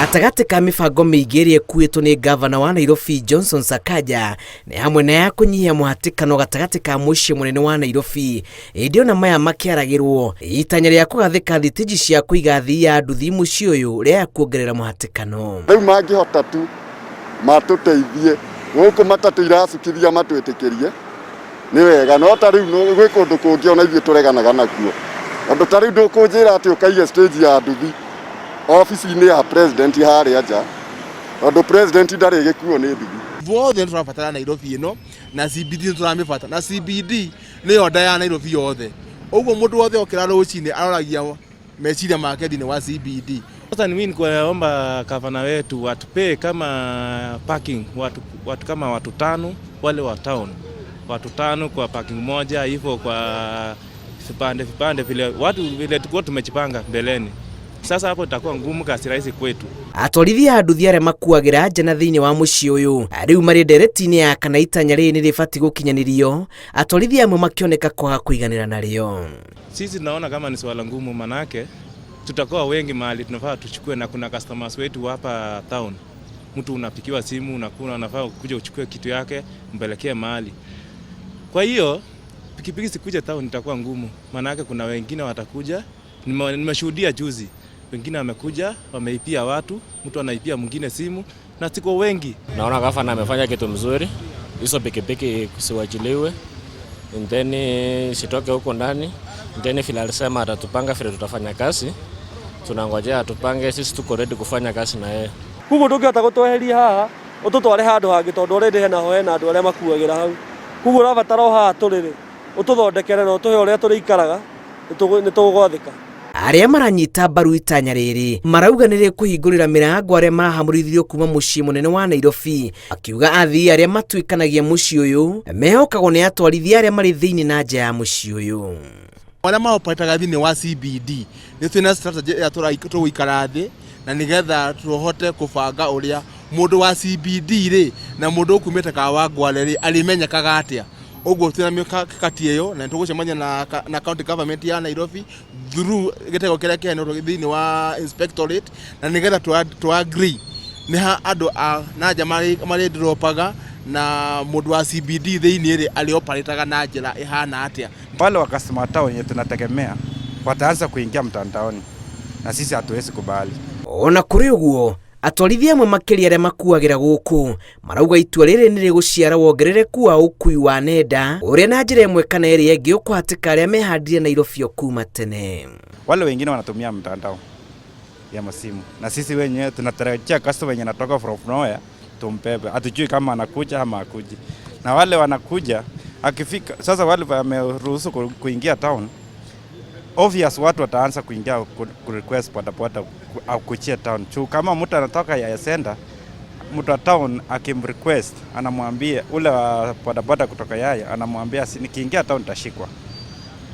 Gatagatĩ ka mĩbango mĩingĩ ĩrĩa ĩkuĩtwo nĩ ngavana wa Nairobi Johnson Sakaja nĩ hamwe na ya kũnyihia mũhatĩkano gatagatĩ ka mũciĩ mũnene wa Nairobi. Ĩndĩ ona maya makĩaragĩrwo, itanya rĩa kũgathĩka thitĩnji cia kũiga athii a nduthi mũciĩ ũyũ rĩaya kuongerera mũhatĩkano. Rĩu mangĩhota tu matũteithie gũkũ matatũ iracukithia matwĩtĩkĩrie nĩ wega, no ta rĩu gwĩ kũndũ kũngĩ ona ithuĩ tũreganaga nakuo, tondũ ta rĩu ndũkũnjĩra atĩ ũkaige stage ya nduthi obici-inĩ ya president harĩa nja, tondũ president ndarĩ gĩkuo nĩ nduthi. Ithuothe nĩ tũrabatara Nairobi ĩno na CBD nĩ tũramĩbata na CBD nĩyo nda ya Nairobi yothe. Ũguo mũndũ wothe okĩra rũcinĩ aroragia meciria make thĩinĩ wa CBD. Sasa ni mimi nikuomba gavana wetu watupee kama parking watu kama watu tano wale wa town, watu tano kwa parking moja hivyo, kwa vipande vipande vile watu vile tulikuwa tumejipanga mbeleni. Sasa hapo itakuwa ngumu, kazi rahisi kwetu. Atwarithia a nduthi arĩa makuagĩra nja na thĩinĩ wa mũciĩ ũyũ rĩu marĩ ndereti-inĩ ya kana itanya rĩrĩ nĩ rĩbatiĩ gũkinyanĩrio, atwarithia amwe makĩoneka kwaga kũiganĩra narĩo. Sisi tunaona kama ni swala ngumu, manake tutakuwa wengi mahali tunafaa tuchukue, na kuna customers wetu hapa town. Mtu unapigiwa simu, unakuna unafaa kuja uchukue kitu yake mpelekee mahali. Kwa hiyo pikipiki zikuja town itakuwa ngumu, manake kuna wengine watakuja. Nimeshuhudia juzi wengine wamekuja wameipia watu, mtu anaipia mwingine simu na siko wengi. Naona gavana amefanya kitu mzuri, hizo pikipiki siwachiliwe, then sitoke huko ndani, then vile alisema atatupanga vile tutafanya kazi, tunangojea atupange, sisi tuko ready kufanya kazi na yeye. Koguo ndũngĩhota gũtweheria haha ũtũtware handũ hangĩ, tondũ already hena hena andũ arĩa makuagĩra hau. Koguo ũrabatara o haha tũrĩ rĩ, ũtũthondekere na ũtũhe ũrĩa tũrĩikaraga, nĩ tũgwathĩka. Arĩa maranyita mbaru itanya rĩrĩ marauga nĩ rĩkũhingũrĩra mĩrango arĩa marahamũrithirio kuma mũciĩ mũnene wa Nairobi, akiuga athii arĩa matuĩkanagia mũciĩ ũyũ mehokagwo nĩ atwarithia arĩa marĩ thĩinĩ na nja ya mũciĩ ũyũ. Arĩa maoperataga thĩinĩ wa CBD nĩ twĩna strategy ĩrĩa tũgũikara thĩ na nĩgetha tũhote kũbanga ũrĩa mũndũ wa CBD rĩ na mũndũ ũkumĩte Kawangware rĩ arĩmenyekaga atĩa. Ũguo twĩna mĩkakati ĩyo na nĩtũgũcemania na county government ya Nairobi through gĩtego kĩrĩa kĩheanĩtwo thĩinĩ wa inspectorate, na nĩgetha tũ agree nĩ ha andũ a na nja marĩ dropaga na mũndũ wa CBD thĩinĩ rĩ arĩ operataga na njĩra ĩhana atĩa. Wale wa customer town wenye tunategemea wataanza kuingia mtandaoni na sisi hatuwezi kubali. Ona kũrĩ ũguo, atwarithia amwe makĩria arĩa makuagĩra gũkũ marauga itua rĩrĩ nĩ rĩgũciara wongerereku wa ũkui wa nenda ũrĩa na njĩra ĩmwe kana ĩrĩa ĩngĩ ũkũhatĩka arĩa mehandire Nairobi o kuma tene. Wale wengine wanatumia mtandao ya masimu na sisi wenyewe tunatarajia customer wenye anatoka from nowhere tumbebe, hatujui kama anakuja ama hakuji. Na wale wanakuja akifika sasa, wale wameruhusu kuingia town, obvious watu wataanza kuingia ku request bodaboda au kuchia town. Chu kama mtu anatoka ya center, mtu wa town akimrequest anamwambia ule wa bodaboda kutoka Yaya anamwambia, nikiingia town tashikwa.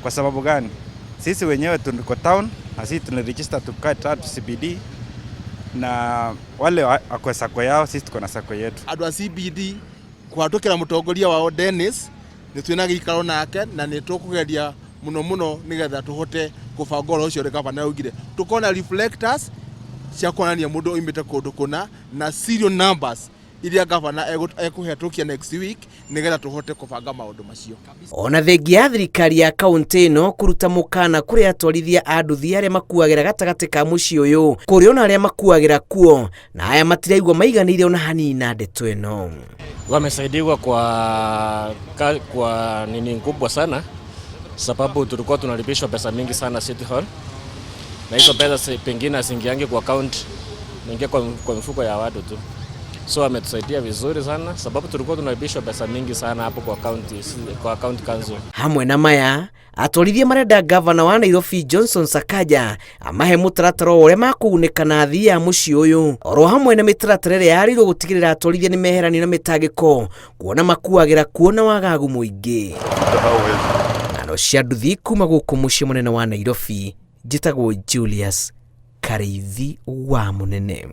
Kwa sababu gani? Sisi wenyewe tuko town na sisi tunaregister tukae tatu CBD, na wale wako sacco yao, sisi tuko na sacco yetu. Andũ a CBD kũhatũkĩra mũtongoria wao Dennis nĩ twĩna gĩikaro nake na nĩ tũkũgeria mũno mũno nĩgetha tũhote kũbanga ũhoro ũcio ũrĩa gavana augire, tũkorwo na reflectors cia kuonania mũndũ oimĩte kũndũ kũna na serial numbers iria gavana ekũhetũkia next week nĩgetha tũhote kũbanga maũndũ macio. Ona thengia ya thirikari ya kaunti ĩno kũruta mũkana kũrĩ atwarithia a nduthi arĩa makuagĩra gatagatĩ ka mũciĩ ũyũ, kũrĩ ona arĩa makuagĩra kuo na aya matiraigua maiganĩire ona hanini na ndeto ĩno. Wamesaidiwa kwa nini kubwa sana, sababu tulikuwa tunalipishwa pesa mingi sana City Hall, na hizo pesa pengine hazingiangi kwa account, ingia kwa mfuko ya watu tu. So ametusaidia vizuri sana, sababu tulikuwa tunalipishwa pesa mingi sana hapo kwa county council. Hamwe na maya, atwarithia marenda gavana wa Nairobi Johnson Sakaja amahe mũtaratara wa ũrĩa makũgunĩka na athii a mũciĩ ũyũ, oro hamwe na mĩtaratara ĩrĩa yarĩirwo gũtigĩrĩra atwarithia nĩ meheranio na mĩtangĩko kuona makuagĩra kuo na wagagu mũingĩ. Ng'ano cia nduthi kuma gũkũ mũciĩ mũnene wa Nairobi, njĩtagwo Julius Karĩithi wa Mũnene.